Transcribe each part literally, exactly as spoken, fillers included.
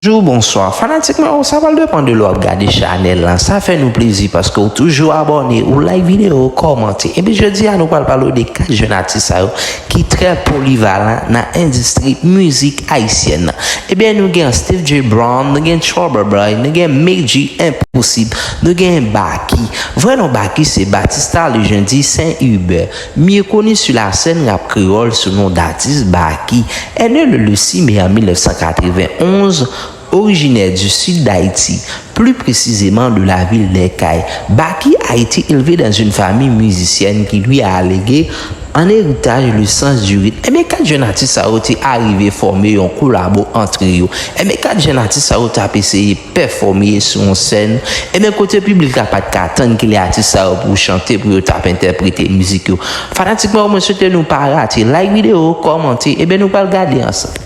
Bonjou, bonswa. Fanatik mwen, sa pral depann de lè w ap gade chanèl lan. Sa fè nou plezi paske w toujou abòne, ou like videyo, w kòmante. Epi jodi a, nou pral pale w de kat jèn atis sa yo ki trè polivalan nan endistri mizik ayisyèn nan. Ebyen, nou gen Steve J Brown, nou gen Trouble Boy, nou gen Medjy Enposib, nou gen Baky. Vrè non Baky se Batista Lejeune Saint Hubert, mieux connu sur la scène rap créole sous nom d'artiste Baky. Est né le, le six mai en mille neuf cent quatre-vingt-onze, originaire du sud d'Haïti, plus précisément de la ville des Cayes. Baky a été élevé dans une famille musicienne qui lui a légué en héritage le sens du rythme. Ebyen, kat jèn atis sa yo te arive fòme yon kolabo antre yo. Ebyen, kat jèn atis sa yo t ap eseye pèfòme sou yon sèn. Ebyen, kote piblik la pa t ka tann kilè atis sa yo pou chante, pou yo t ap entèprete mizik yo. Fanatik mwen, mwen swete nou pa rate. Like videyo, kòmante, ebyen, nou pral gade ansanm.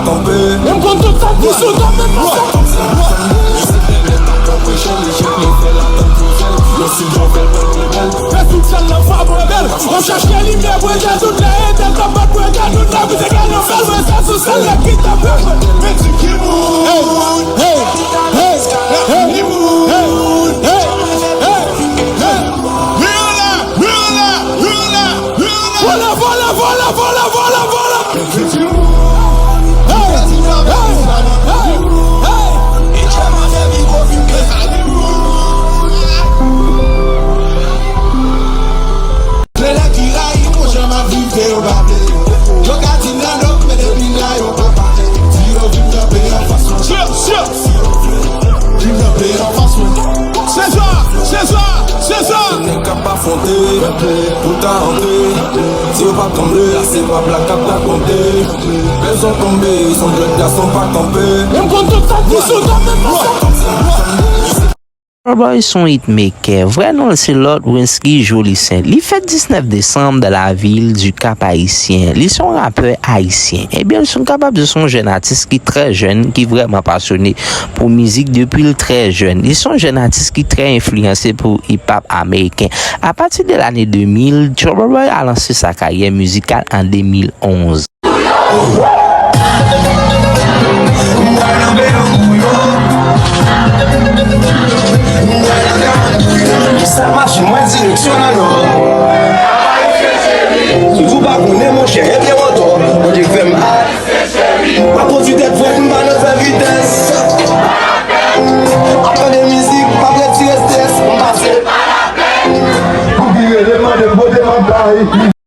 Menm konn tout sa ki sou do menm nan. Yo si bon fè l pran plen bèl. Fè sou sèn nan fwa pran bèl. W ap chache limyè, pran tè tout lè, etèn t ap bat, pran tè tout lè, koute gade yon bèl mwen, sa sou sèn la ki t ap fè. Men di ki moun. Hey, hey, hey, hey, hey, hey, hey, hey. Vole, vole, vole, vole, vole, vole, vole. Lè la ki rayi, monchè, m ap viv ke yo pa vle. Yo ka di m nan do, men depi m la, yo pa pale. Di yo vin kanpe anfas mwen. Vin kanpe anfas mwen. Sezwa, Sezwa, Sezwa. Se nèg k ap afwonte, pou ta antre. Si yo pa tonbe, a se pa blak k ap rakonte. Lè zòn tonbe, son djòl gason pa kanpe. Menm konn tout sa ki sou do menm nan. Trouble Boy se yon hitmaker. Vrè non l se Lord Wensky Jolicent. Li fèt diznèf desanm dans la ville du Cap-Haïtien. Li se yon rapè ayisyen. Ebyen, nou kapab di se yon jèn atis ki trè jèn, ki vrèman pasyone pou mizik depi l trè jèn. Li se yon jèn atis ki trè enfliyanse pou hip-hop ameriken. Apati de lane de mil, Trouble Boy a lanse sa karyè mizikal an de mil onz. Sa mache, mwen direksyon nan nò. Si w pa konnen, monchè, ebyen w antò. Bondye k fè m al. Pa kondui tèt frèt, m pa nan fè vitès. Ap tande mizik, pa vle tire estrès, m pase. Pou ki rele mande pote m ap bay.